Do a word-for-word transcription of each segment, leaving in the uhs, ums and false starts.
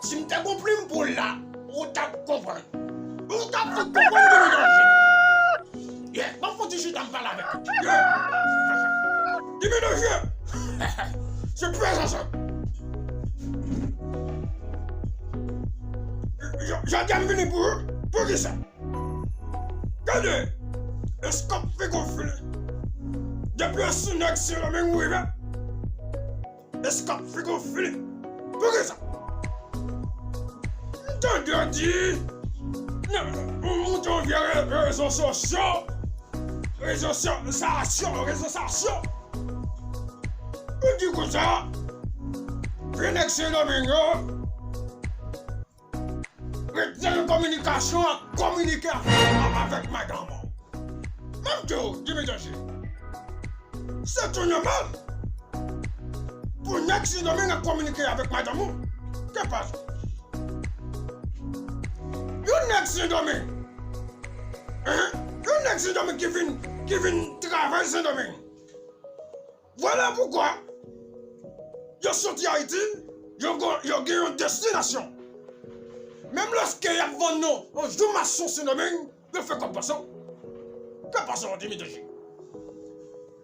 Si m te gon plim pou l la, ou t ap konprann. Ou t ap fout konprann Dimitri Danje. Yeah, ban m fon ti chita m pale avèk ou. Yeah. Dimitri Danje. Se prezans. Jodi a m vini pou, pou kisa? Gade, eskòp figo file. Depi yon sou nèg Sendomeng rive, eskòp figo file. Poukisa? M tande yo di, nan, m monte yon vye re-, rezo sosyo, rezo sosyo, rezo sosyo. Yo di konsa, vye nèg Sendomeng yo, rete nan kominikasyon ak kominike avèk madanm ou. M ap di w, Dimitri Danje, se tou nòmal pou nèg Sendomeng ap kominike avèk madanm ou. Ke pa sa? Yon nèg Sendomeng, hein? Yon nèg Sendomeng ki vin, ki vin travay Sendomeng. Vwala poukwa yo soti Ayiti, yo go-, yo gen yon destinasyon. Menm lòske y ap vann nou yon jou mason Sendomeng, yo fè kòb pase w. Kòb pase w, Dimitri Danje.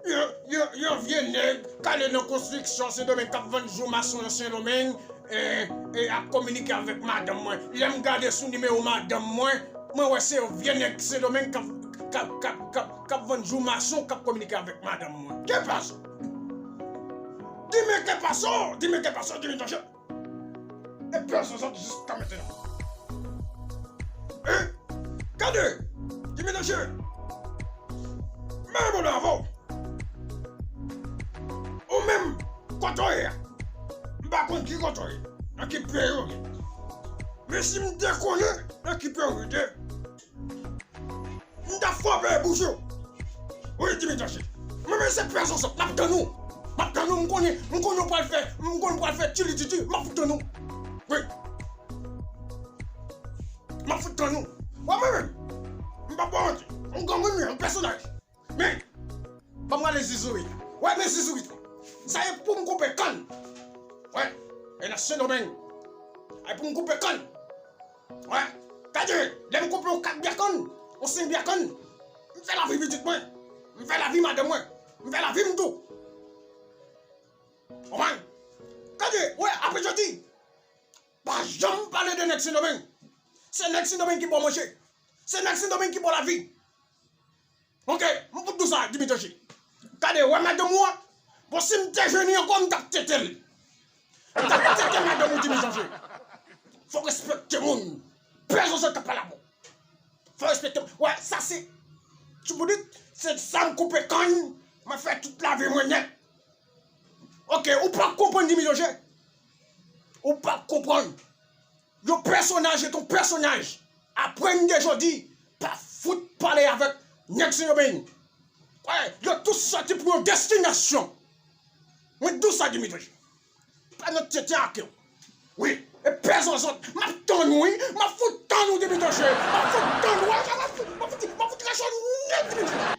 Yon, yon, yon vye nèg k ale nan konstriksyon Sendomeng k ap vann jou mason nan Sendomeng, e, e ap kominike avèk madanm mwen. Lè m gade sou nimewo madanm mwen, mwen wè se yon vye nèg Sendomeng k ap, k ap, k ap, k ap, k ap vann jou mason k ap kominike avèk madanm mwen. Ke pa sa? Di men ke pa sa, di men ke pa sa, di men Danje. E pèsonn sòti jiska mentnan. Hein? Gade, di men Danje. Men bon avè w. Ou menm, kote w ye a? M pa konn ki kote w ye, nan ki peyi w ye. Men si m te konnen nan ki peyi w ye, m t ap frape bouch ou. Wi, Dimitri Danje. Mwen menm se pèsonn sòt, m ap tann ou. M ap tann ou, m konnen, m konnen w pral fè, m konnen w pral fè tchili tchiti, m ap fout tann ou. Wi. M ap fout tann ou. Wè mwen menm, m p ap ba w manti. M granmoun wi, m pèsonaj. Men, ban m rale zizourit. Wè, men zizourit. Sa e pou m koupe kann. Wè, e nan Sendomeng. Sa e pou m koupe kann. Wè, gade, lè m koupe yon kat byè kann, yon senk byè kann, m fè lavi pitit mwen. M fè lavi madanm mwen. M fè lavi m tou. Konprann? Gade, wè, apre jodi, pa janm pale de nèg Sendomeng. Se nèg Sendomeng ki ba w manje. Se nèg Sendomeng ki ba w lavi. Oke, m fout di w sa, Dimitri Danje. Gade, wè madanm ou an, bon, si m te jeni ankò, m t ap tete l. M t ap tete madanm ou, Dimitri Danje. Fò w respekte moun. Pèsonn sòt k ap pale avè w. Fò w respekte moun. Wè, sa se, ti boudit, se sa m koupe kann, mwen fè tout lavi mwen nèt. Oke, ou p ap konprann, Dimitri Danje. Ou p ap konprann. Yon pèsonaj ret yon pèsonaj. Apre m de jodi, pa fout pale avèk nèg Sendomeng. Wè, yo tout sòti pou yon destinasyon. Mwen di w sa, Dimitri. Pa nan tete ak yo. Wi, e pèsonn sòt. M ap tann ou, wi. M ap fout tann ou, Dimitri Danje. M ap fout tann ou. M ap fout, m ap fout, m ap fout rache w nèt, Dimitri.